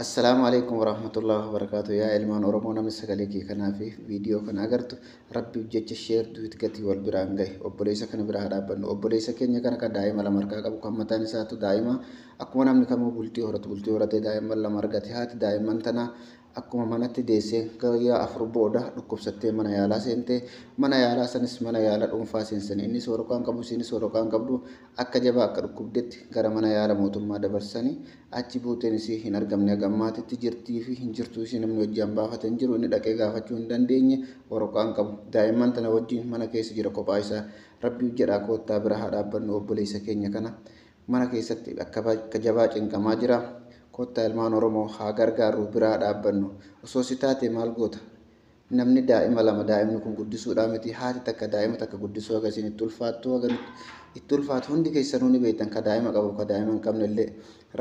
Assalaamu alaikum warahmatullahi wabarakatuh. Yaa ilmaan Oromoo, namni sagalee kee kanaa fi viidiyoo kana agartu, Rabbiif jecha share duet gatii wal biraan gahe. Obboleessa kana bira haa dhaabbannu. Obboleessa keenya kana kan daa'ima lama harkaa qabu, kan mataan isaatu daa'ima akkuma namni kamuu bultii horatu bultii horatee daa'imman lama argate. Haati daa'imman tanaa akkuma manatti deessee guyyaa 4 booda dhukkubsattee mana yaalaa seentee, mana yaalaa sanis mana yaala dhuunfaa seensanii, innis waraqaan qabu, isiinis waraqaan qabdu, akka jabaa akka dhukkubdetti gara mana yaala mootummaa dabarsanii achi buuteen isii hin argamne. Haga ammaatitti jirtii fi hin jirtu isii namni wajjin baafate hin jiru. Inni dhaqee gaafachuu hin dandeenye, waraqaan qabu, daa'imman tana wajjin mana keessa jira kophaa isaa. Rabbiif jedhaa koottaa bira haa dhaabbannu. Obboleessa keenya kana mana keessatti akka jabaa cinqamaa jira. Koottaa ilmaan Oromoo, haa gargaarru, biraa dhaabbannu. Osoo si taate maal goota? Namni daa'ima lama, daa'imni kun guddisuudhaa miti, haati takka daa'ima takka guddisuu haga isin itti ulfaattu, haga itti ulfaatu hundi keessanuu ni beektan, ka daa'ima qabu, ka daa'ima hin qabne illee.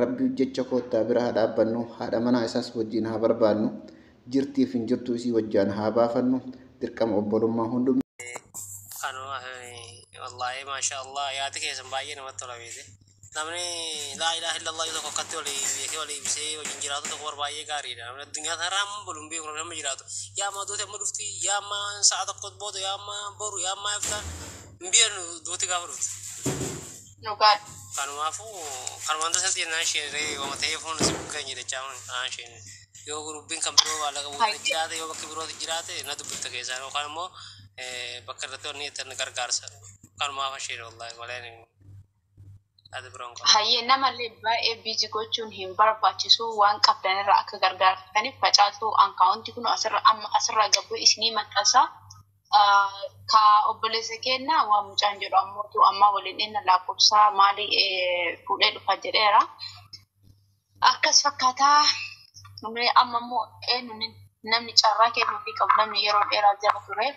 Rabbiif jecha koottaa bira haa dhaabbannu. Haadha manaa isaas wajjin haa barbaannu. Jirtiif hin jirtu isii wajjaan haa baafannu. Dirqama obbolummaa hundum. Kanuma wallaahi, maasha Allah, yaadi keessan baay'ee namatti tola. Beete, namni laa ilaaha illallah tokko akkatti walii beekee walii ibsee wajjin jiraatu tokko bar baay'ee gaariidha. Namni addunyaa kanarraa amma bolu hin beeku. Namni jiraatu yaa amma duuti amma dhufti, yaa amma sa'a tokko booda, yaa amma boru, yaa amma iftaan hin beeknu duuti gaafa dhufti. Dhugaadha. Kanumaafuu kanumaan tasatti jennaan isheen wama ta'ee fuun si bukkee hin jedhachaa kanaan isheen yoo gurubbiin kan biroo maallaqa buutee jiraate, yoo bakki birootti jiraate na dubbifta keessaan, yookaan immoo bakka irratti wanni jettan gargaarsa kanumaaf isheen, wallaahi malee yaada biroon qabu. Hayyee, namallee baay'ee busy gochuun hin barbaachisu. Waan qabdan irraa akka gargaartaniif facaasuu akkaawuntii kun asirra amma asirraa gabbuu isinii maxxansa. Ka obboleessa keenya waan mucaan jedhu ammootu amma waliin inni lakkoofsa maalii fuudhee dhufa jedheera. Akkas fakkaataa. Amma immoo eenyu namni carraa kennuufii qabu, namni yeroo dheeraa jala ture?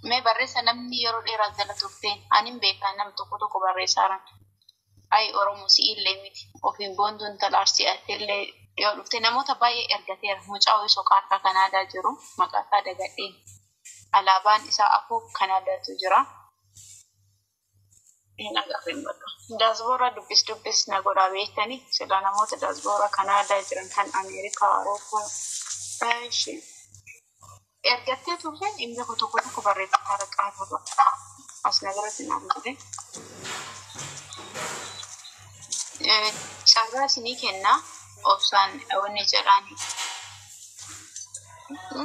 Mee barreessa, namni yeroo dheeraa jala turteen ani beekaa, nam tokko tokko barreessaaran. Ayi Oromoo, si'illee miti, ofiin boontuun intala Arsii illee yoo dhufte namoota baay'ee ergateera. Mucaa wayii soqaarraa Kanaadaa jiru, maqaa isaa dagadhee, alaabaan isaa afur Kanaadaatu jira. Hin agarreen bakka. Diaspora dubbis dubbis na godhaa beektanii sila namoota diaspora Kanaadaa jiran, kan Ameerikaa, Awurooppaa. Eeshi. Ergattee turte inni tokko tokko tokko barreeffama qaata as na biratti naaf jedhe. Carraa isinii kennaa, obsaan wanni jedhaani.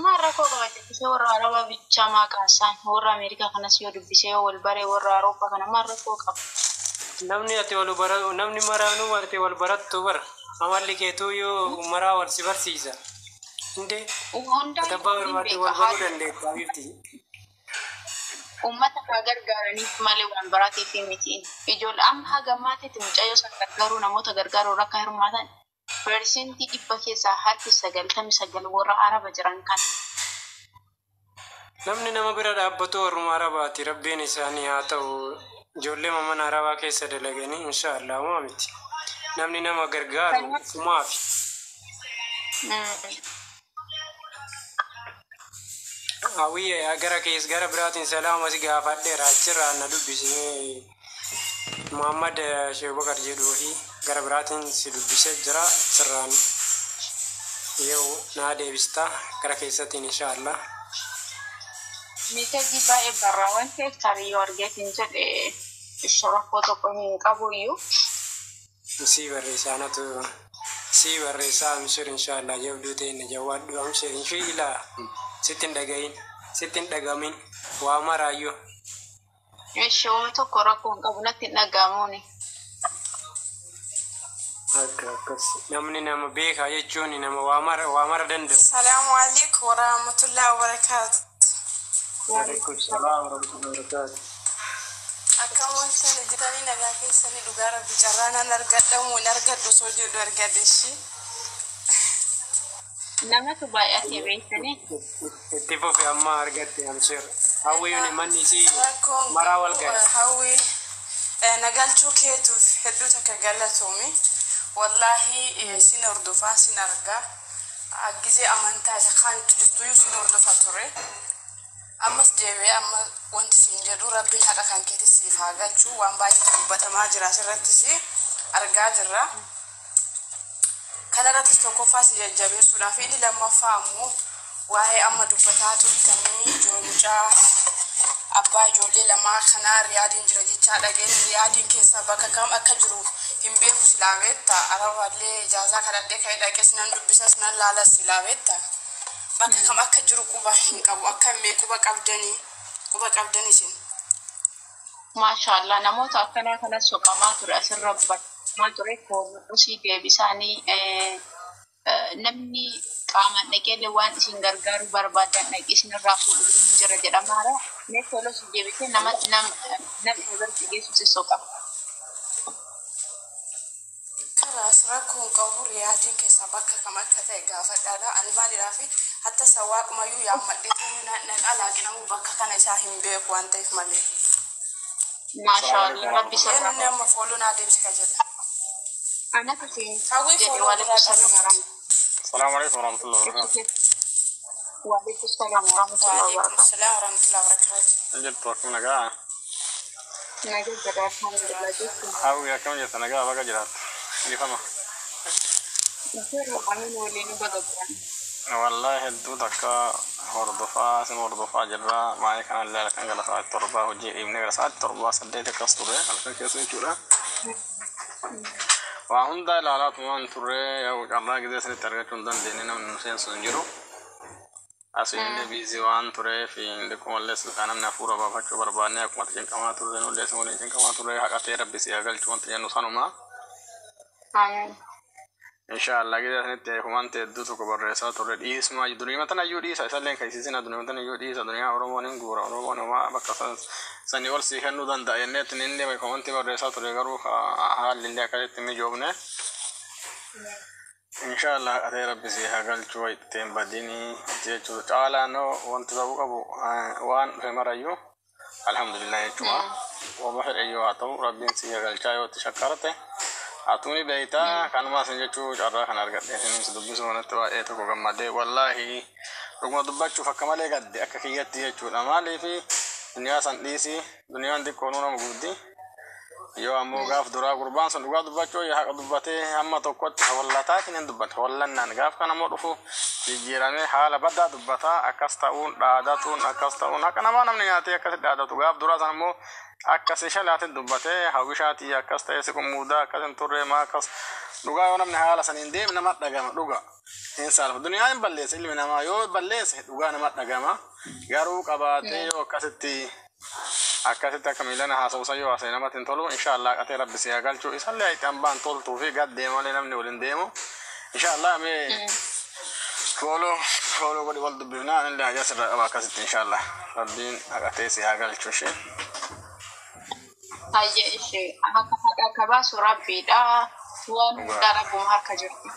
Maal rakkoo qaba dubbisee? Warra Arabaa bichaa maqaa isaan, warra Ameerikaa kanas yoo dubbisee, yoo wal baree warra Awurooppaa kana, maal rakkoo qaba? Namni ati wal bara, namni maraanuu ati wal barattu bara amalli keetuu yoo maraa wal si barsiisa. Indee Hundaa ati abbaa barbaadde wal baruu dandeetta bifti. Uummata haa gargaaraniif malee waan biraatiif miti. Ijoollee amma haga maatiitti mucayyoo san gargaaruu, namoota gargaaruu rakka hirmaatan 100% keessaa harki 99 warra Araba jiran kan. Namni nama bira dhaabbatu warruma Arabaati. Rabbiin isaanii haa ta'u. Ijoollee mana Arabaa keessa dalaganii inshaallah maa miti. Namni nama gargaaru ufumaafi. Hawwii, gara kees gara biraatiin salaama si gaafadheera, achirraa na dubbisi. Muhammad Sheebakar jedhuu fi gara biraatiin si dubbisee jira, achirraan yoo naa deebista gara keessattiin inshaallah. Message baay'ee barraa waan ta'eef tarii yoo argeetiin jedhe rakkoo tokko hin qabu iyyuu. Sii barreessaa, natu sii barreessaa. Amshir, inshaallah jabduu ta'e jawaadhu. Amshir, inshilaa sitti hin dhagahin, sitti hin dhagamin waa maraayyuu. Ishee tokko rakkoo hin qabu, natti hin dhagahamuuni. Akka akkas namni nama beekaa jechuun nama waa mara danda'u. Salaamu alaikum warahmatullahi wabarakatuh. Waalaikum salaam warahmatullahi wabarakatuh. Akkam ooltanii jirtanii? Nagaa keessanii? Dhugaa Rabbi, carraa nan argadhamu hin argadhu osoo jedhu argadhe ishii. Namatu baay'atee beektanii. Itti fufi, amma argatte, amshir. Hawwiin manni isii Rakkoon maraa wal gahe. Hawwii, nagalchuu keetuuf hedduu takka galatoomi. Wallaahi sin hordofaa, sin argaa. Gizee amantaa isa kaanitti jirtuyyuu sin hordofa ture. Ammas deebi'ee amma wanti siin jedhu, Rabbiin haqa kan keetti siif haa galchu. Waan baay'eetu dubbatamaa jira, asirrattis argaa jirra. Kanarrattis tokkoffaa si jajjabeessuudhaaf, inni lammaffaa ammoo waa'ee amma dubbataa turtanii mucaa abbaa ijoollee lamaa kanaa Riyaadiin jira jechaa dhageen. Riyaadiin keessa bakka kam akka jiru hin beeku silaa beekta. Araballee ijaazaa kadhadhee ka'ee dhaqees nan dubbisas nan laalas silaa beekta. Bakka kam akka jiru quba hin qabu. Akka hin quba qabdanii quba qabdan isin. Maashaallah, namoota akkanaa kana soqamaa ture, asirra barreeffamaa ture, koolosii deebisaanii namni qaamaan dhaqeellee waan isin gargaaruu barbaadan dhaqee isinirraa fuudhuu hin jira jedhamaara. Mee koolosii deebisee nama nama nama biratti geessu si soqama. Kalaas, rakkoon qabu. Riyaadiin keessaa bakka kam akka ta'e gaafadhaadha. Ani maaliidhaaf hatta isa waaqumayyuu yaammadhee dhaqaa laaqinamu bakka kana isaa hin beeku waan ta'eef malee. Maashaallah, rabbi sirraa. Eenyuun amma follow naa deemsi ka jedha. Anatu si Hawwii jedhe follow waalaikum biraa salaam qabna. warahmatullahi. السلام عليكم ورحمة الله وبركاته. Waalaikum salaam warahmatullahi Waalaikum wabarakatuh. salaam warahmatullahi wabarakatuh. Jirtu, akkam nagaa? Nagaa jedha, alhamdulillah jechuun. Hawwi, akkam jirta? Nagaa baga jiraattu. Ifama. Jirru, amiin, waliin baga jiran. Wallahi hedduu takka hordofaa isin hordofaa jirra. Maayii kanallee halkan gara sa'aatii 7 hojii dhiibnee gara sa'aatii 7 8 akkas turre halkan keessa jechuudha. Waa hunda ilaalaa tumaan turre, yoo carraa gizee sanitti argachuu hin dandeenye, namni nu seensu hin jiru. Asiin busy waan tureef dhiqqumallee silkaa namni hafuura baafachuu barbaanne akkuma cinqamaa turre nullee isin waliin cinqamaa turre. Haqatee rabbi si haa galchu wanti jennu sanuma. Amiin. Inshallah, gida sanitti kumante hedduu tokko barreessaa turre, dhiisuma duniyaa tana iyyuu dhiisa, isallee kan isiisina duniyaa tana iyyuu dhiisa, duniyaa Oromoon hin guura, Oromoon homaa bakka sanii ol sii kennuu danda'a jenneetti inni kumanti barreessaa ture, garuu haalli illee akkasitti hin mijoofne. Inshallah, haqatee rabbi si haa galchuu, ittiin badinii jechuudha. Caalaan wanti ta'uu qabu waan dhufe marayyuu alhamdulillah jechuudha. Wama fedhe yoo haa ta'u, rabbiin si haa galchaa yoo itti shakkarte. Atuni beeytaa kanuma isin jechuu carraa kana argadhe isin si dubbisuu manatti baay'ee tokko gammadee. Wallaahi, dhuguma dubbachuuf akka malee gadde akka kiyyatti jechuudha. Maaliif, duniyaa san dhiisi, duniyaan xiqqoonuu nama guddi. Yoo ammoo gaaf duraa gurbaan sun dhugaa dubbachuu yoo haqa dubbatee hamma tokkotti hollataatiin hin dubbate, hollannaan gaaf kana ammoo dhufu jijjiiramee haala badaa dubbataa, akkas ta'uun dhaadatuun, akkas ta'uun haqa namaa namni nyaatee akkasi dhaadatu. Gaaf duraa san ammoo akkasi shalaatiin dubbatee, hawwishaatii akkas ta'ee si qummuudaa akkas hin turre maa akkas. Dhugaa yoo namni haala saniin deeme nama dhagama, dhuga hin saalfa. Duniyaa hin balleesse, ilmi namaa yoo balleesse dhugaa nama dhagama, garuu qabaatee yoo akkasitti akkasitti akka miilana haasa'u yoo haasa'e namatti hin tolu. Inshallah, qatee rabbi si haa galchu. Isallee itti hambaan toltuu fi gad deemalee namni waliin deemu. Inshallah, mee follow follow godhi, wal dubbifnaa, anillee haja sirraa qaba akkasitti. Inshallah, rabbiin haqatee si haa galchu ishee. Hayyee, ishee akka haqa akka baasu rabbiidha. Waan hundaa rabbuma harka jirti.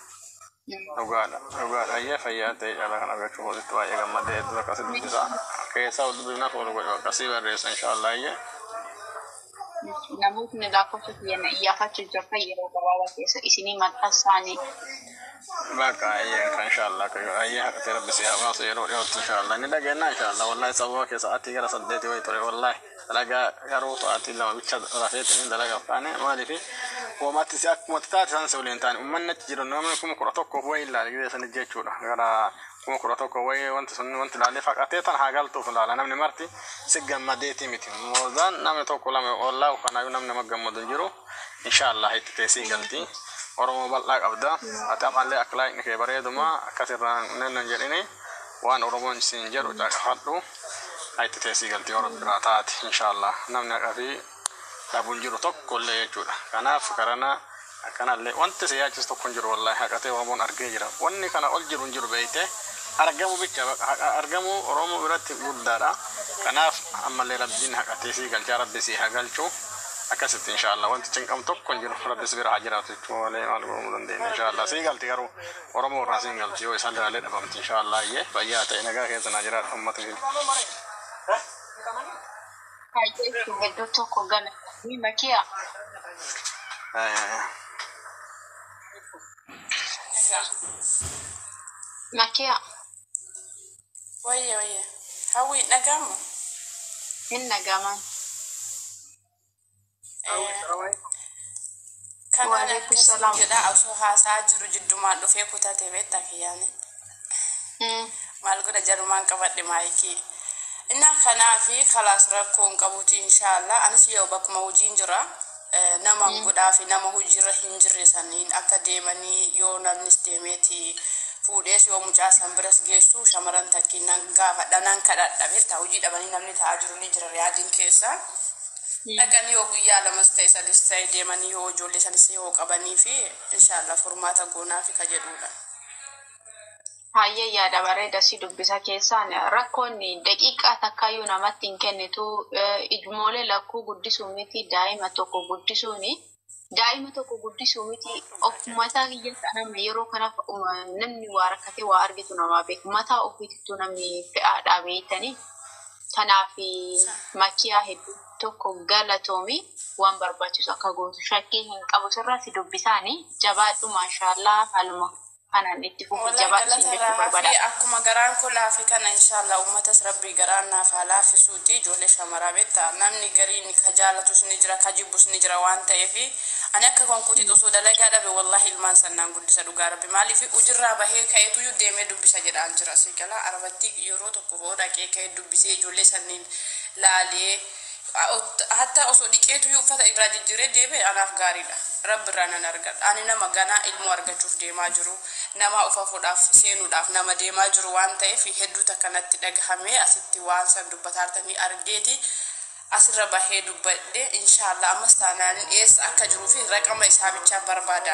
Dhugaadha, dhugaadha. Ayyee, fayyaa ta'e. Caalaa kan argachuu hoositti baay'ee gammadee hedduu akkasitti dubbisaa keessaa wal dubbifnaa, follow godhi, akkasii barreessa inshallah, ayyee. Namootni lakkoofsa kiyya na iyyaafachuu jirtan yeroo gabaabaa keessa isinii maxxansaanii. Bakka ayyee kan inshallah ayyee, haqatee rabbi si haa baasu yeroo dhiyootti inshallah. Ni dhageenya inshallah. Wallahi, sababa keessa sa'aatii gara 8 wayi ture. Wallahi, dalagaa garuu sa'aatii 2 bicha rafeetiin dalagaaf kaane. Maaliif, hoomatti si akkuma taate san si waliin taane uummanni achi jiru namni 11,000 wayi ilaale gidee sanit jechuudha. Gara 11,000 wayi wanti sun wanti ilaalee haqatee tan haa galtuuf ilaala namni marti si gammadeeti miti moozaan namni tokko lama. Wallaahi, kanaayyuu namni nama gammadu hin jiru. Inshallah, itti teessii galti. Oromoo bal'aa qabda. Ati ammallee akka laayinni kee bareeduma akkasirraa nan jedhini, waan Oromoon siin jedhu caqafadhu. Itti teessii galti yoo rabbi biraa taate inshallah. Namni haqaa fi dhabuun jiru tokko illee jechuudha. Kanaaf karana akkanallee wanti si yaachisu tokko hin jiru. Wallahi, haqatee Oromoon argee jira. Wanni kana ol jiru hin jiru, beeyte, argamu bicha argamu Oromoo biratti guddaadha. Kanaaf ammallee rabbiin haqatee sii galchaa, rabbi sii haa galchu. Akkasitti inshallah wanti cinqamu tokko hin jiru. Rabbi si bira haa jiraatu jechuu malee maal godhuu dandeenya. Inshallah sii galti, garuu Oromoo irraa siin galti yoo isaan ilaalee dhabamti inshallah. Iyyee, fayyaa ta'e, nagaa keessa naa jiraadha uummata keenya. Hayyee, hedduu tokko gala. Ni makiya. Makiya. Wayye wayye. Hawwi, dhaga'amu? Hin dhaga'aman. Kanaan Waalaikum akkasiin salaam. jedha osoo haasaa jiru jiddumaan dhufee kutate beektaa kiyyaani. Maal godha jarumaan qabadhe maayikii. Innaa kanaafi kalaas rakkoo hin qabuuti inshaallah. Anis yoo bakkuma hojiin jira nama godhaa fi nama hojiirra hin jirre saniin akka deemanii yoo namnis deemeeti fuudhees yoo mucaa san biras geessu shamaran takkiin nan gaafadha nan kadhadha beektaa hojii dhabanii namni taa'aa jiru ni jira Riyaadiin keessa. Dhaqanii yoo guyyaa lamas ta'e sadis ta'e deemanii yoo ijoollee sanis yoo qabanii fi inshaallah furmaata goonaa fi ka jedhudha. Hayyee yaada bareeda si dubbisa keessaan rakkoon daqiiqaa takkaayyuu namatti hin kennitu ijoolee lakkuu guddisuu miti daa'ima tokko guddisuuni. Daa'ima tokko guddisuu miti of mataa kiyya nama yeroo kanaaf namni waa rakkatee waa argitu namaa beeku mataa ofiitittuu namni fe'aadhaa beektanii. Kanaaf makiyaa hedduu tokko galatoomi waan barbaachisu akka gootu shakkii hin qabu sirraa si dubbisaani jabaadhu maashaallaa haaluma kanaan itti fufi Wallahi jabaadhu galata siin jechuu irraa barbaada. hafi akkuma garaan koo laafe kana inshaallah uummatas rabbii garaan naaf haa laafisuuti ijoollee shamaraa beektaa namni gariin ka jaalatus ni jira ka jibbus ni jira waan ta'eef ani akka konkuutii osoo dalagaa dhabe wallahi ilmaan sannaan guddisa dhugaa rabbi maaliif ujirraa bahee ka'eetuyyuu deemee dubbisa jedhaan jira si gala arabatti yeroo tokko boo dhaqee ka'ee dubbisee ijoollee sanniin laalee hatta osoo dhiqeetuyyuu uffata irraa jijjiiree deebi'e anaaf gaariidha. Rabbi irraa nan argadha. Ani nama ganaa ilmoo argachuuf deemaa jiru, nama ufafuudhaaf seenuudhaaf nama deemaa jiru waan ta'eef hedduu takka natti dhagahamee asitti waan san dubbataa jirtanii argeeti. Asirra bahee dubbadhe inshaallah ammas taanaan eessa akka jiruu fi raqama isaa bichaan barbaada.